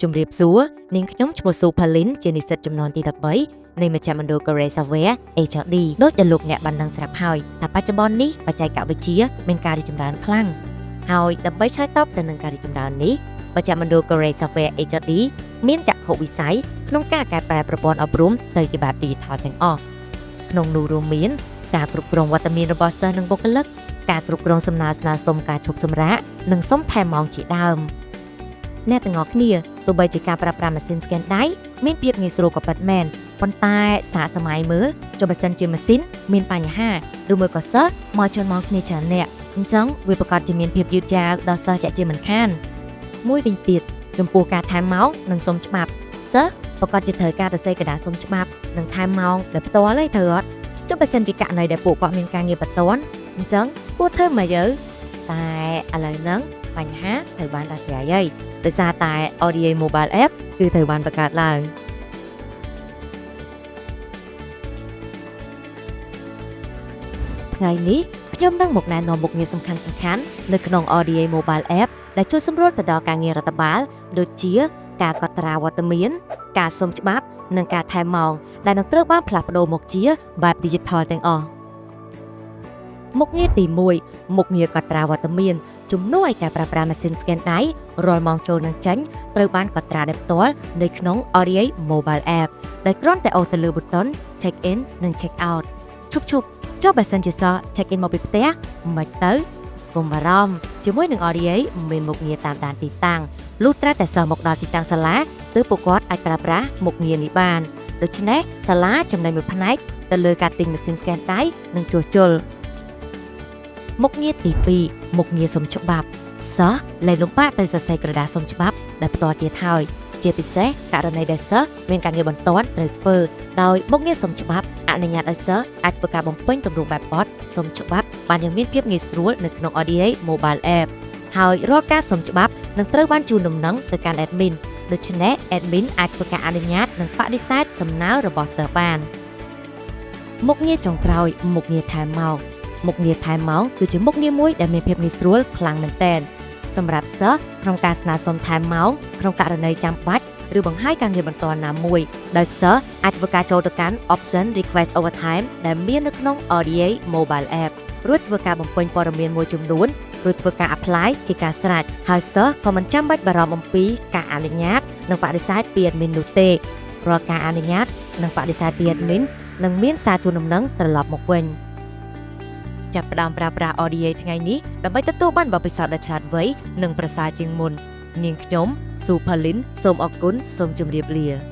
ជំរាបសួរនាងខ្ញុំឈ្មោះស៊ូផាលីនជានិស្សិតជំនាន់ទី13នៃមជ្ឈមណ្ឌលកូរ៉េ Software HRD ដូចដែលលោកអ្នកបានដឹងស្រាប់ហើយថាបច្ចុប្បន្ននេះបច្ចេកវិទ្យាមានការរីកចម្រើនខ្លាំងហើយដើម្បីឆ្លើយតបទៅនឹងការរីកចម្រើននេះមជ្ឈមណ្ឌលកូរ៉េ Software HRD មានចក្ខុវិស័យក្នុងការកែប្រែប្រព័ន្ធអប់រំទៅជាបែប Digital ទាំងអស់ក្នុងនោះរួមមានការគ្រប់គ្រងវត្តមានរបស់សិស្សនិងបុគ្គលិកការគ្រប់គ្រងសំណើស្នើសុំការឈប់សម្រាកនិងសុំថែមម៉ោងជាដើមអ្នកទាំងអស់គ្នាទោះបីជាការប្រើប្រាស់ម៉ាស៊ីន scan ដៃមានភាពងាយស្រួលក៏ពិតមែនប៉ុន្តែសាកសម័យមើលចុះបើសិនជាម៉ាស៊ីនមានបញ្ហាឬមួយក៏សិស្សមកជន់មកគ្នាច្រើនអ្នកអញ្ចឹងវាប្រាកដជាមានភាពយឺតយ៉ាវដល់សិស្សជាក់ជាមិនខានមួយវិញទៀតចំពោះការថែមម៉ោងនិងសុំច្បាប់សិស្សប្រាកដជាត្រូវការទៅសេក្រដាសសុំច្បាប់និងថែមម៉ោងដោយផ្ទាល់ឯងត្រូវអត់ចុះបើសិនជាករណីដែលពួកគាត់មានការងារបន្ទាន់អញ្ចឹងពួកធ្វើមកយើតែឥឡូវហ្នឹងបញ្ហាត្រូវបានដោះស្រាយហើយដោយសារតែ RDA Mobile App គឺត្រូវបានបង្កើតឡើងថ្ងៃនេះខ្ញុំនឹងមកណែនាំមុខងារសំខាន់ៗនៅក្នុង RDA Mobile App ដែលជួយសម្រួលទៅដល់ការងាររដ្ឋបាលដូចជាការកត់ត្រាវត្តមាន ការសុំច្បាប់ និងការថែមម៉ោងដែលនឹងត្រូវបានផ្លាស់ប្ដូរមកជាបែប Digital ទាំងអស់មុខងារទី1មុខងារកត់ត្រាវត្តមានជំនួសឲ្យការប្រើប្រាស់ម៉ាស៊ីន scan ដៃរាល់ម៉ោងចូលនិងចេញត្រូវបានកត់ត្រាដោយផ្ទាល់នៅក្នុង RDA Mobile App ដែលគ្រាន់តែអូសទៅលើប៊ូតុង Check in និង Check out ឈប់ឈប់ចុះបើសិនជាសិស្ស check in មកពីផ្ទះមិនទៅកុំបារម្ភជាមួយនឹង RDA មានមុខងារតាមដានទីតាំងលុះត្រាតែសិស្សមកដល់ទីតាំងសាលាទើបពួកគាត់អាចប្រើប្រាស់មុខងារនេះបានដូច្នេះសាលាចំណេញមួយផ្នែកទៅលើការទិញម៉ាស៊ីន scan ដៃនិងជួសជុលមុខងារទី2មុខងារសុំច្បាប់សិស្សលែងលំបាកត្រូវសរសេរក្រដាសសុំច្បាប់ដែលផ្ទាល់ទៀតហើយជាពិសេសករណីដែលសិស្សមានការងារបន្ទាន់ត្រូវធ្វើដោយមុខងារសុំច្បាប់អនុញ្ញាតឲ្យសិស្សអាចធ្វើការបំពេញទម្រង់បែបបទសុំច្បាប់បានយ៉ាងមានភាពងាយស្រួលនៅក្នុង RDA Mobile App ហើយរាល់ការសុំច្បាប់នឹងត្រូវបានជូនដំណឹងទៅកាន់ admin ដូច្នេះ admin អាចធ្វើការអនុញ្ញាតនិងបដិសេធសំណើរបស់សិស្សបានមុខងារចុងក្រោយមុខងារថែមម៉ោងមុខងារថែមម៉ោងគឺជាមុខងារមួយដែលមានភាពងាយស្រួលខ្លាំងមែនទែនសម្រាប់សិស្សក្នុងការស្នើសុំថែមម៉ោងក្នុងករណីចាំបាច់ឬបង្ហាញការងារបន្ទាន់ណាមួយដោយសិស្សអាចធ្វើការចូលទៅកាន់ option request overtime ដែលមាននៅក្នុង RDA Mobile App រួចធ្វើការបំពេញព័ត៌មានមួយចំនួនរួចធ្វើការ apply ជាការស្រេចហើយសិស្សក៏មិនចាំបាច់បារម្ភអំពីការអនុញ្ញាតនិងបដិសេធពី admin នោះទេរាល់ការអនុញ្ញាតនិងបដិសេធពី admin នឹងមានសារជូនដំណឹងត្រឡប់មកវិញចាប់ផ្ដើមប្រើប្រាស់ RDA ថ្ងៃនេះដើម្បីទទួលបានបទពិសោធន៍ដ៏ឆ្លាតវៃនិងប្រសើរជាងមុននាងខ្ញុំស៊ូផាលីនសូមអរគុណសូមជម្រាបលា។